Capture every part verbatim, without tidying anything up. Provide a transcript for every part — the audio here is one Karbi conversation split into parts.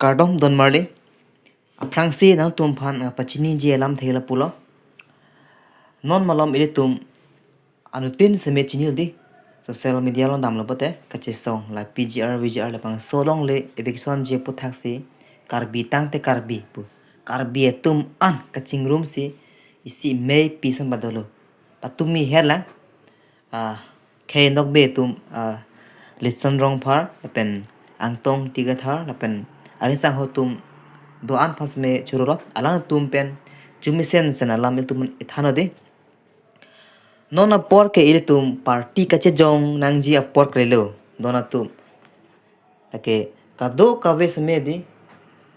Kardom don marli. Aphrangsi nangtumphan, ah, pachiniji alamthe lapulo. Non malom ilitum anuttin seme chinilo di. Social media along damlo pote kachesong la P G R, V G R labangso alongle eviction ji aputhaksi Karbi tangte Karbi pu. Karbi atum an kachingrumsi isi mei pi ason ba dolo. Patumi hela, ah, khei nokbe atum, ah, Litson Rongphar lapen Angtong Tigathar lapen arisangho atum do-an aphan seme chorolo, alangtum pen chumisen sen alam ilitum ethanlo di. Non apor ke ilitum party kachejong nangji apor kalilo don atum. Lake kadokave seme di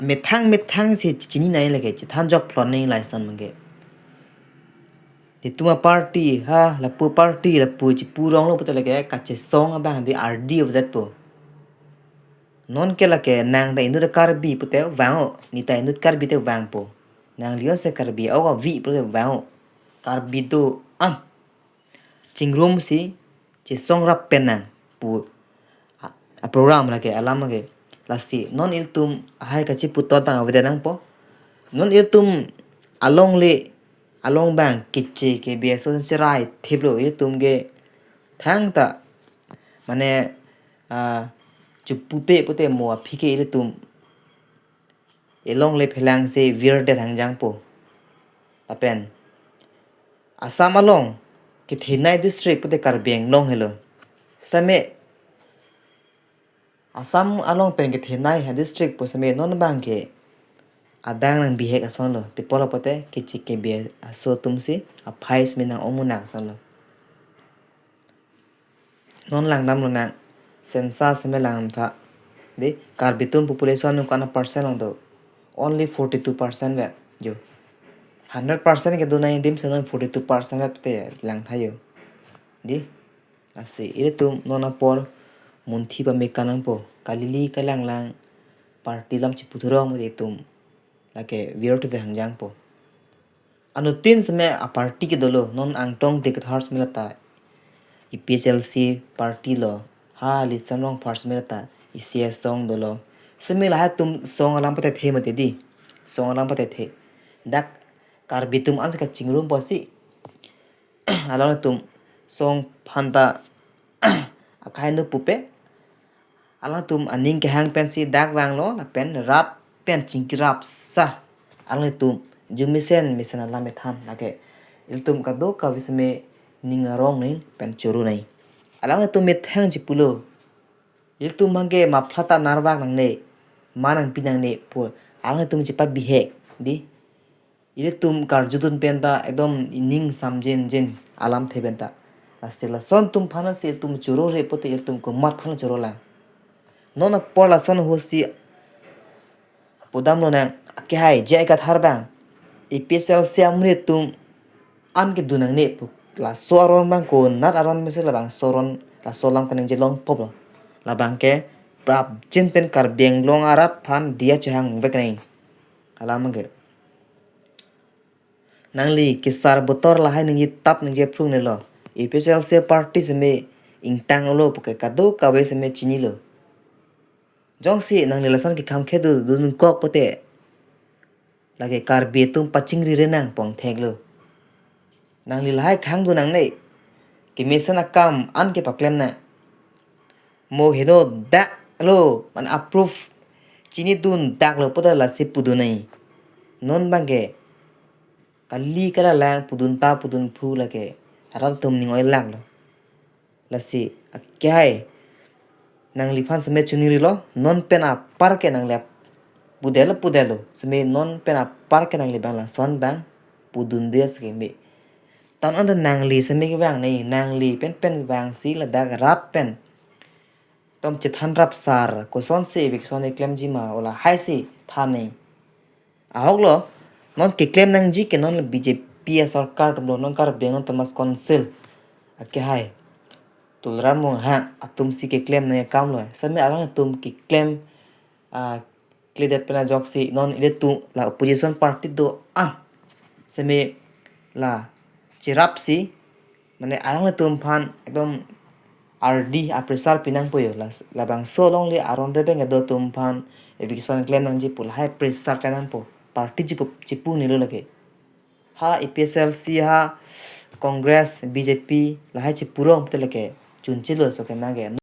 methang methang si chinine lake chethan jok phlone lason abangke. Itum aparty ha lapu party lapu chipu ronglo pote lake kachesong abang di ardi of that po. Non ke lake nang ta inut Karbi pote vang-o, ne ta inut Karbi te vangpo. Nang lion se Karbi, o ka vi pote vang-o. Karbi do-an chingrumsi chesong rap pen nang pu a, a program lake alam lake. Lasi non ilitum ahai kachiputot abang avedet nangpo. Non ilitum alongle along abang keche ke biaso serai thiplo ilitum ke thangta mane, ah, chupupe pote mo aphi ke ilitum elongle phelangsi virdet hangjangpo. Lapen Assam along kethenei district pote Karbi Anglong helo. Sitame Assam along pen kethenei ha district pu seme non abangke adang nang bihek asonlo. Pi apotlo pote kechik kebi aso atumsi aphai seme nang omunak asonlo. Non langdamlo nang census seme langdamtha. Di Karbi atum population nung ko-an a percent long do? Only forty-two percent vet jo. Hundred percent kedo nangji adim si non forty-two percent vet te langtha jo. Di lasi ilitum non apor munthi pame kan nangpo. Kalili kalanglang party alam chiputhurong mo itum lake virdet hangjangpo. Anuttin seme aparty ke dolo, non Angtong Tigathar seme lata APHLC party lo, ha Litson Rongphar seme lata isi asong dolo. Seme lahai atum song alam patethe mati di. Song alam patethe. Dak Karbi atum ansi kachingrum pusi alangtum song aphanta akhai nu pupe. Alangtum aning kehang pensi dak vanglo lapen rap pen chingki rap sa. Alangtum jumisen mesen alam ethan lake. Ilitum kadokave seme ning arong nangji pen choro nangji. Alangtum methang chipulo. Ilitum abangke maphlata narvak nangne, ma nangpi nangne pu alangtum chepabihek di. Ilitum karjudun penta ekdom ining samjinjin alamthe penta. Lasi lason atum aphansi ilitum chorore pote ilitum komat aphan chorolang. Non apor lason ahutsi pudamlo nang akehai J I Kathar abang APHLC amonit atum an kedun nangne pu. Laso aron abang konat aron mesen labangso aron laso alam kaningje longpo lo. Labangke prapjin pen Karbi Anglong arat aphan diya chehangvek nangji. Alam abangke. Nangli kesar botor lahai ningje tap ningje phrung nelo. APHLC party seme ingtang olo puke kadokave seme chinilo. Jongsi nangli lason kekhang khe do dunkok pote lake Karbi atum pachingri renang pon theklo. Nangli lahai khang do nangne. Kemesen akam an kepaklem nang. Mo heno dak lo man approve chinidun dak lo pote lasi pudun nangji. Non abangke kali kalalang pudun ta pudun phu lake arat atum ning oilak lo. Lasi akehai nangliphan seme choningri lo, non pen apar ke nangli ap-, pudelo pudelo seme non pen apar ke nangli abang lason abang pudun dir seme. Tan anta nangli seme kevang nangji, nangli pen pen vangsi ladak rap pen tom chethan rap sar kosonsi eviction keklemji ma o lahaisi than nangji. Ahok lo, non keklem nangji ke non BJP asorkar atum lo, non Karbi Anglong Autonomous Council akehai Tuliram Ronghang atumsi keklem nangji akam lo. Seme alangtum keklem, ah, kledet pen ajoksi non ilitum la opposition party do-an seme la cherapsi mane alangtum aphan ekdom ardi a-pressure pinangpo yo. Las-, labangso alongle aron rebeng kedo atum aphan eviction klem nangji pu lahai pressure klem nangpo. Party chipu, chipu nilo lake. Ha A P H L C ha Congress, B J P lahai chipurong te lake. Chunchelo so ke mage.